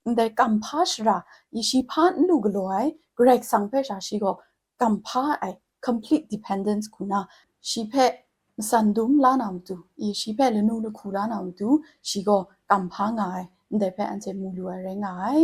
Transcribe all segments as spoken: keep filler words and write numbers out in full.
ndai kamhpa shara, i shi hpa n lu galaw ai, Karai Kasang hpe sha shi gaw kamhpa ai, complete dependence hku na, shi hpe masan dum la na matu, i shi hpe lanu lahku la na matu, shi gaw kamhpa nga ai, ndai hpe anhte mu lu ai rai nga ai.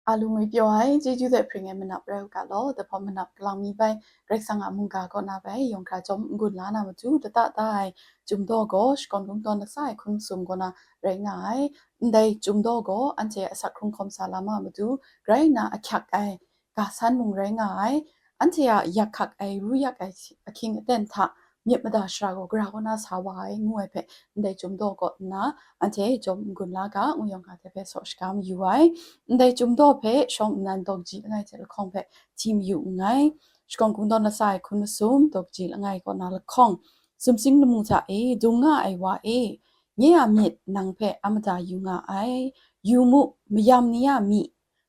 A lu ngwi pyaw ai, chyeju hte hpring ai manap rai u ga law, dahpawt manap galang mi bai, Karai Kasang a mungga kaw na bai, yawng hkra chyawm n-gun la na matu, lata ta ai, Chyum daw gaw, shakawn kungdawn latsa ai hkun masum kaw na rai nga ai. Ndai Chyum daw gaw, anhte asak hkrung hkawm sa lam a matu, grai nna ahkyak ai, ga san mung rai nga ai. Anhte a yak hkak ai, ru yak ai ahkying aten hta, myit mada shara gaw gara kaw na sa wa ai, ngu ai hpe, ndai Chyum daw kaw nna, anhte chyawm n-gun la ga, ngu yawng ga hte hpe saw shaga mayu ai. Ndai Chyum daw hpe shawng nnan dawg ji langai hte lahkawng hpe hti mayu nngai. Shakawn kungdawn latsa ai hkun masum, dawg ji langai kaw na lahkawng, sumsing lamu hta e dung nga ai wa e, nye a myit nang hpe a mada yu nga ai. Yu mu, mayam ni a myi,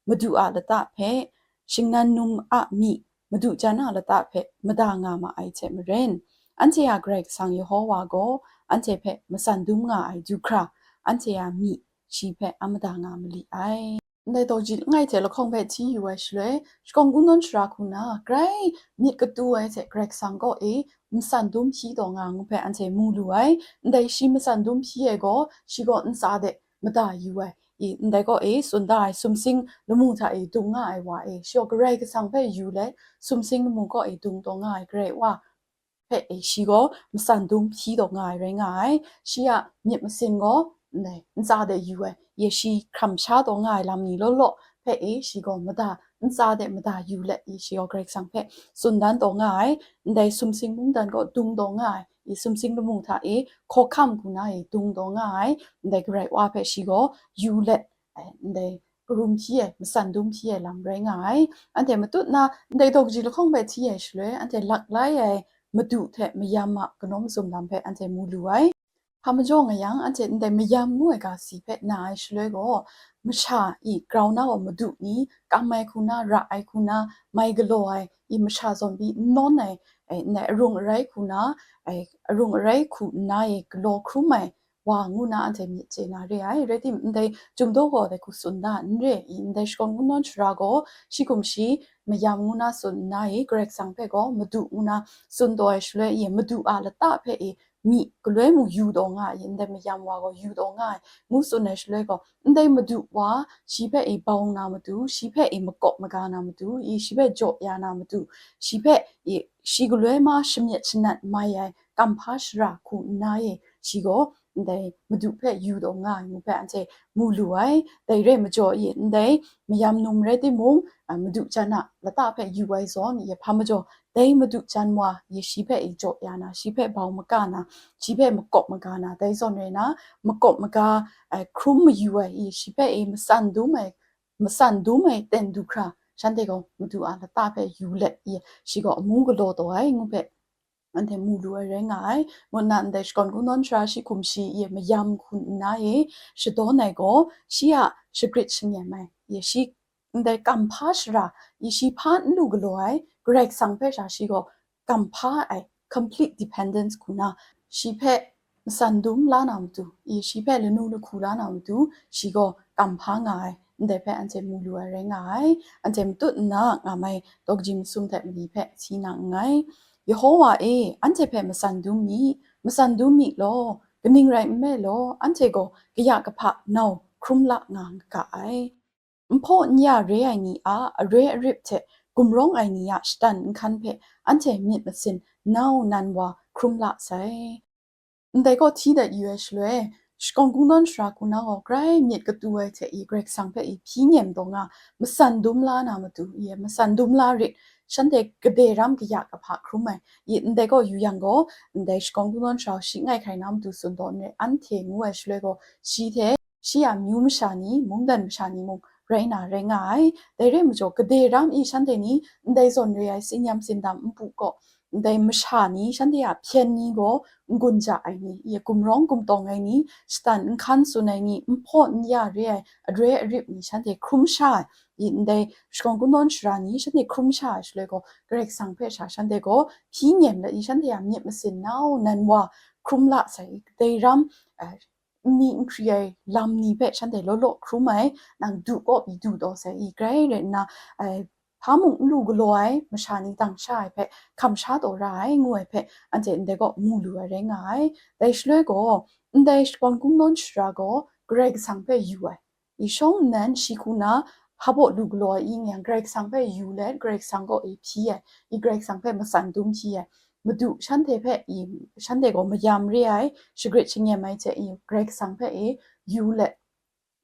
madu a lata hpe, shingnan num a myi, madu jan a lata hpe mada nga ma ai hte maren, anhte a Karai Kasang Yehova gaw anhte hpe masan dum nga ai du hkra, anhte a myi shi hpe a mada nga mali ai. Ndai dawg ji langai hte lahkawng hpe hti yu ai shaloi, shakawn kungdawn shara hku na, grai myit katu ai hte Karai Kasang kaw e masan dum hpyi taw nga ngu hpe anhte mu lu ai. Ndai shi masan dum hpyi ai gaw, shi gaw ntsa de mada yu ai, i ndai kaw e tsun da ai, sumsing lamu hta e dung nga ai wa e, shi gaw Karai Kasang hpe yu let, sumsing lamu kaw e dung taw nga ai Karai Wa hpe e, shi gaw masan dum hpyi taw nga ai rai nga ai. Shi a myit masin gaw, ndai ntsa de yu ai, ye shi hkram sha taw nga ai lam ni law law hpe e, shi gaw mada, ntsa de mada yu let, i shi gaw Karai Kasang hpe tsun dan taw nga ai. Ndai sumsing mungdan gaw dung taw nga ai, i sumsing lamu hta e hkawhkam hku na e dung taw nga ai. Ndai Karai Wa hpe shi gaw yu let, ai, ndai karum hpyi ai, masan dum hpyi ai lam rai nga ai. Anhte matut na, ndai dawg ji lahkawng hpe hti ai shaloi, anhte lak lai ai madu hte mayam a kanawn mazum lam hpe anhte mu lu ai. Hpa majaw nga yang, anhte ndai mayam ngu ai ga si hpe na ai shaloi gaw, masha i grau na gaw madu ni, kam ai hku na, ra ai hku na, mai galaw ai, i masha zawn pyi n nawn ai, ai, ndai arung arai hku na, ai, arung arai hku nna e galaw hkrum ai wa ngu na anhte myit chye na re ai. Rai timung, ndai Chyum daw gaw dai hku tsun da n re i, ndai shakawn kungdawn shara gaw, shi hkum shi mayam ngu na tsun nna e, Karai Kasang hpe gaw madu ngu na tsun taw ai shaloi e, madu a lata hpe e, myi galoi mung yu taw nga ai, ndai mayam wa gaw yu taw nga ai, ngu tsun ai shaloi gaw, ndai madu wa shi hpe e bau na matu, shi hpe e makawp maga na matu, i shi hpe jaw ya na matu, shi hpe e shi galoi ma shamyet shanat mai ai kamhpa shara hku nna e, shi gaw ndai madu hpe yu taw nga ai ngu hpe anhte mu lu ai. Dai re ai majaw e, ndai mayam num rai timung, a, madu jan a lata hpe yu ai zawn, ye hpa majaw dai madu jan wa, ye shi hpe e jaw ya na, shi hpe bau maga na, shi hpe makawp maga na, dai zawn rai na, makawp maga, ai, hkrum mayu ai, i shi hpe e masan dum ai, masan dum ai ten du hkra, shanhte gaw madu a lata hpe yu let, i shi gaw amu galaw taw ai ngu hpe anhte mu lu ai rai nga ai. Ngut na ndai shakawn kungdawn shara shi hkum shi i mayam hku nna e shadawn ai gaw, shi a shagrit shangem ai, i shi ndai kamhpa shara, i shi hpa n lu galaw ai, Karai Kasang hpe sha shi gaw kamhpa ai, complete dependence hku na, shi hpe masan dum la na matu, i shi hpe lanu lahku la na matu, shi gaw kamhpa nga ai, ndai hpe anhte mu lu ai rai nga ai. Anhte matut nna nga mai dawg ji masum hte mali hpe si na nngai. Yehova e, anhte hpe masan dum mi, masan dum mi law, kaning rai nme law, anhte gaw kaya kahpa nau hkrum la nga ga ai. Nhpaw n ya re ai ni a aroi arip hte gumrawng ai ni a shatan nhkan hpe anhte myit masin nau nan wa hkrum la sai. Ndai gaw hti dat yu ai shaloi, shakawn kungdawn shara hku na gaw grai myit katu ai hte i Karai Kasang hpe i hpyi nyem taw nga, masan dum la na matu, i masan dum la rit, shanhte gade ram kaya kahpa hkrum ai, i ndai gaw yu yang gaw, ndai shakawn kungdawn shara shi ngai hkrai na matu tsun taw n re, anhte ngu ai shaloi gaw, shi hte shi a amyu masha ni, mungdan masha ni mung rai na rai nga ai. Dai re ai majaw, gade ram i shanhte ni ndai zawn re ai tsin yam tsindam npu gaw, ndai masha ni, shanhte a hpyen ni gaw n-gun ja ai ni, i gumrawng gumtawng ai ni, shatan nhkan tsun ai ni, nhpaw n ya re ai aroi arip ni shanhte hkrum sha ai, i ndai shakawn kungdawn shara ni shanhte hkrum sha ai shaloi gaw, Karai Kasang hpe sha shanhte gaw hpyi nyem let i shanhte a myit masin nau nan wa hkrum la sai, dai ram, eh, nni n hkri ai lam ni hpe shanhte law law hkrum ai, nang du kaw pyi du taw sai i, grai rai nna, eh, hpa mung n lu galaw ai masha ni dang sha ai hpe hkam sha taw ra ai, ngu ai hpe anhte ndai kaw mu lu ai rai nga ai. Dai shaloi gaw, ndai shakawn kungdawn shara gaw Karai Kasang hpe yu ai. I shawng nnan shi hku na hpa baw lu galaw ai i nga yang, Karai Kasang hpe yu let, Karai Kasang kaw i hpyi ai, i Karai Kasang hpe matsan dum hpyi ai. Madu shanhte hpe i, shanhte gaw mayam re ai, shagrit shangem ai hte i, Karai Kasang hpe i yu let,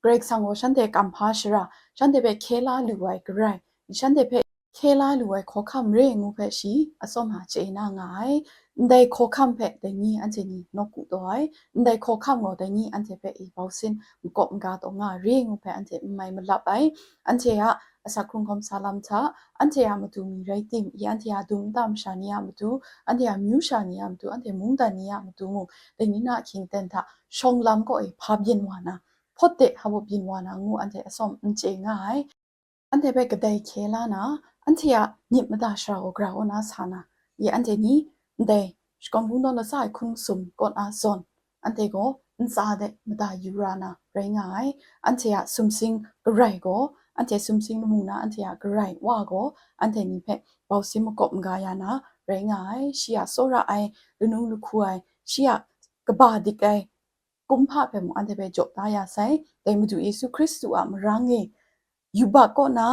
Karai Kasang gaw shanhte kamhpa shara, shanhte hpe hkye la lu ai Karai, shanhte hpe hkye la lu ai hkawhkam re ngu hpe shi atsawm hta chye na nga ai. Ndai hkawhkam hpe dai ni anhte ni nawku taw ai, ndai hkawhkam gaw dai ni anhte hpe i bau sin makawp maga taw nga re ngu hpe anhte n mai malap ai. Anhte a asak hkrung hkawm sa lam hta, anhte a matu mi rai tim, i anhte a dum nta masha ni a matu, anhte a amyu sha ni a matu, anhte mungdan ni a matu mung, dai ni na ahkying aten hta shawng lam kaw e hpa byin wa na, hpawt de hpa baw byin wa na ngu anhte atsawm n chye nga ai. Anhte hpe kadai hkye la na, anhte a myit mada shara gaw gara kaw na sa na, i anhte ni ndai shakawn kungdawn latsa ai hkun masum kaw na zawn, anhte gaw ntsa de mada yu ra na rai nga ai. Anhte a sumsing Karai gaw, anhte sumsing lamu na anhte a Karai Wa gaw, anhte ni hpe bau sin makawp maga ya na rai nga ai. Shi a tsawra ai, lanu lahku ai, shi a kaba dik ai kumhpa hpe mung anhte hpe jaw da ya sai. Dai Madu Yesu Hkristu a marang e yubak kaw na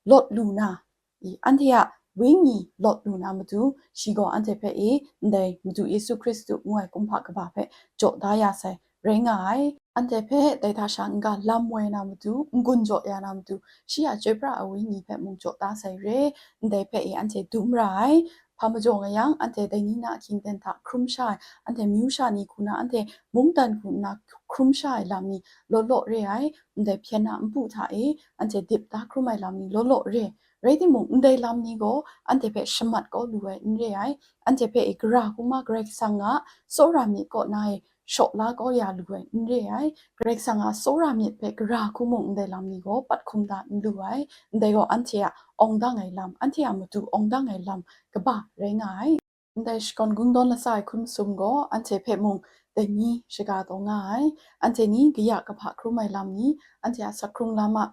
lawt lu na, i, anhte a wenyi lawt lu na matu, shi gaw anhte hpe i ndai Madu Yesu Hkristu ngu ai kumhpa kaba hpe jaw da ya sai rai nga ai. Anhte hpe dai hta sha n-ga lam woi na matu, n-gun jaw ya na matu, shi a chyoi pra ai wenyi hpe mung jaw da sai re, ndai hpe i anhte dum ra ai. Hpa majaw nga yang, anhte dai ni na ahkying aten hta hkrum sha ai, anhte amyu sha ni hku na, anhte mungdan hku nna hkrum sha ai lam ni law law re ai, ndai hpyen a npu hta e anhte dip da hkrum ai lam ni law law re. Rai timung, ndai lam ni gaw anhte hpe shamat kau lu ai n re ai, anhte hpe i gara hku ma Karai Kasang a tsawra myit kaw na e shaw la kau ya lu ai n re ai. Karai Kasang a tsawra myit hpe gara hku mung ndai lam ni gaw pat hkum da n lu ai. Ndai gaw anhte a awng dang ai lam, anhte a matu awng dang ai lam kaba rai nga ai. Ndai shakawn kungdawn latsa ai hkun masum gaw anhte hpe mung dai ni shaga taw nga ai. Anhte ni kaya kahpa hkrum ai lam ni, anhte a sak hkrung lam a,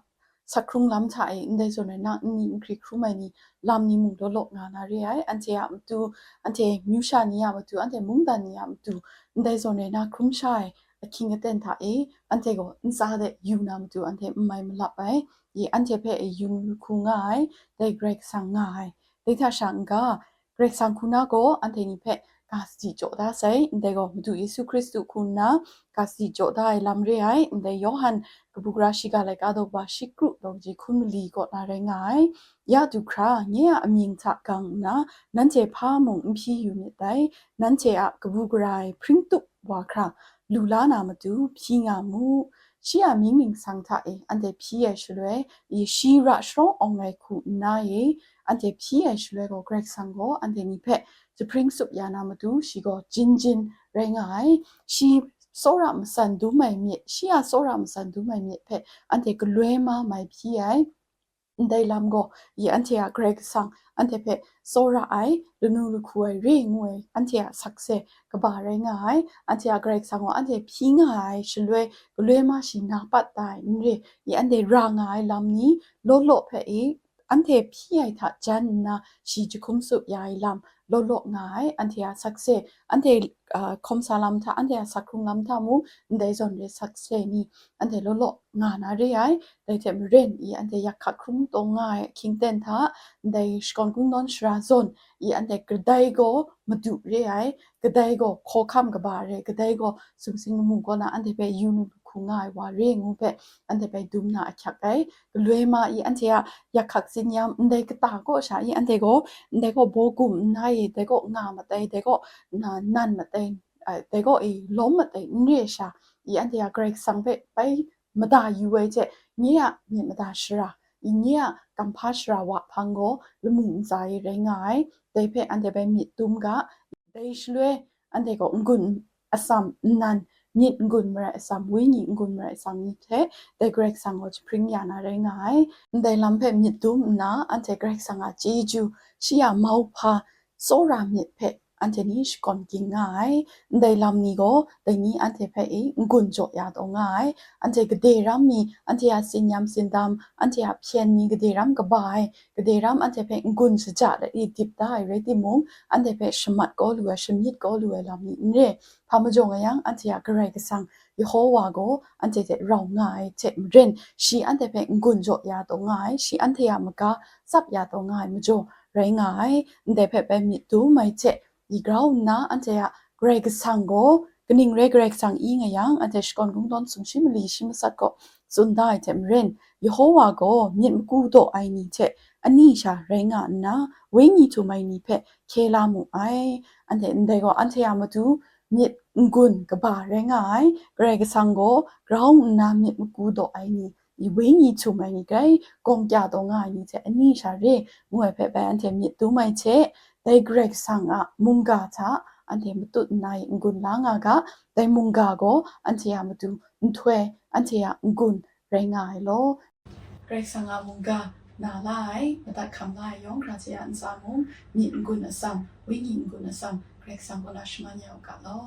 sak hkrung lam hta e ndai zawn rai na nni n hkri hkrum ai ni, lam ni mung law law nga na re ai. Anhte a matu, anhte amyu sha ni a matu, anhte mungdan ni a matu, ndai zawn rai na hkrum sha ai ahkying aten hta e anhte gaw ntsa de yu na matu anhte n mai malap ai. I anhte hpe e yu lu hku nga ai, dai Karai Kasang nga ai. Dai hta sha n-ga, Karai Kasang hku na gaw anhte ni hpe ga sadi jaw da sai, ndai gaw Madu Yesu Hkristu hku nna ga sadi jaw da ai lam re ai. Ndai Yawhan kabu gara shiga laika daw kaba shi kru daw kaji hkun mali kaw na rai nga ai. Ya du hkra, nye a amying hta gang nna, nanhte hpa mung n hpyi yu myit dai, nanhte a kabu gara ai hpring tup wa hkra, lu la na matu hpyi nga mu. Shi a mying ningsang hta e anhte hpyi ai shaloi, i shi ra sharawng awng ai hku nna e, anhte hpyi ai shaloi gaw, Karai Kasang gaw anhte ni hpe jahpring tsup ya na matu, shi gaw jin jin rai nga ai. Shi tsawra matsan dum ai myit, shi a tsawra matsan dum ai myit hpe anhte galoi ma mai hpyi ai. Ndai lam gaw, i anhte a Karai Kasang anhte hpe tsawra ai, lanu lahku ai, re ngu ai, anhte a sakse kaba rai nga ai. Anhte a Karai Kasang gaw anhte hpyi nga ai shaloi, galoi ma shi na pat da ai n re, i anhte ra nga ai lam ni law law hpe i, anhte hpyi ai hta jan nna shi jahkum tsup ya ai lam law law nga ai. Anhte a sakse, anhte, ah, hkawm sa lam hta, anhte a sak hkrung lam hta mung, ndai zawn re sakse ni anhte law law nga na re ai. Dai hte maren i anhte yak hkak hkrum taw nga ai ahkying aten hta, ndai shakawn kungdawn shara zawn i anhte kadai gaw Madu re ai, kadai gaw hkawhkam kaba re, kadai gaw sumsing lamu kaw na anhte hpe yu lu hku nga ai wa re ngu hpe anhte hpe dum na ahkyak ai. Galoi ma i anhte a yak hkak tsin yam, ndai kata kaw sha i anhte gaw, ndai gaw baw gum nna i, dai gaw nga matai, dai gaw na nan matai, a, dai gaw i lawm matai n re sha, i anhte a Karai Kasang hpe bai mada yu ai hte, nye a myit mada shara, i nye a kamhpa shara wa hpang gaw lamu ntsa e rai nga ai. Dai hpe anhte bai myit dum ga, dai shaloi anhte gaw n-gun atsam nnan, myit n-gun marai atsam, wenyi n-gun marai atsam ni hte, dai Karai Kasang gaw jahpring ya na rai nga ai. Ndai lam hpe myit dum nna, anhte Karai Kasang a chyeju, shi a mauhpa tsawra myit hpe anhte ni shakawn ging nga ai. Ndai lam ni gaw dai ni anhte hpe i n-gun jaw ya taw nga ai. Anhte gade ram mi, anhte a tsin-yam tsindam, anhte a hpyen mi gade ram kaba ai, gade ram anhte hpe n-gun shaja dat i dip da ai rai timung, anhte hpe shamat kau lu ai, shamyit kau lu ai lam ni n re. Hpa majaw nga yang, anhte a Karai Kasang Yehowa gaw anhte hte rau nga ai hte maren, shi anhte hpe n-gun jaw ya taw nga ai, shi anhte a maga tsap ya taw nga ai majaw rai nga ai. Ndai hpe bai myit dum ai hte, i grau nna anhte a Karai Kasang gaw, kaning rai Karai Kasang i nga yang, anhte shakawn kungdawn sumshi mali shi matsat gaw tsun da ai hte maren, Yehowa gaw myit maku daw ai ni hte ani sha rai nga nna, wenyi htum ai ni hpe hkye la mu ai. Anhte ndai gaw, anhte a matu myit n-gun kaba rai nga ai. Karai Kasang gaw grau nna myit maku daw ai ni, i wenyi htum ai ni grai gawng kya taw nga ai ni hte ani sha re ngu ai hpe bai anhte myit dum ai hte, dai Karai Kasang a mungga hta anhte matut nna i n-gun la nga ga, dai mungga gaw anhte a matu nhtoi, anhte a n-gun rai nga ai law. Karai Kasang a mungga na la ai, madat hkam la ai yawng hkra hte a ntsa mung, myit n-gun atsam, wenyi n-gun atsam, Karai Kasang kaw na shaman ya u ga law.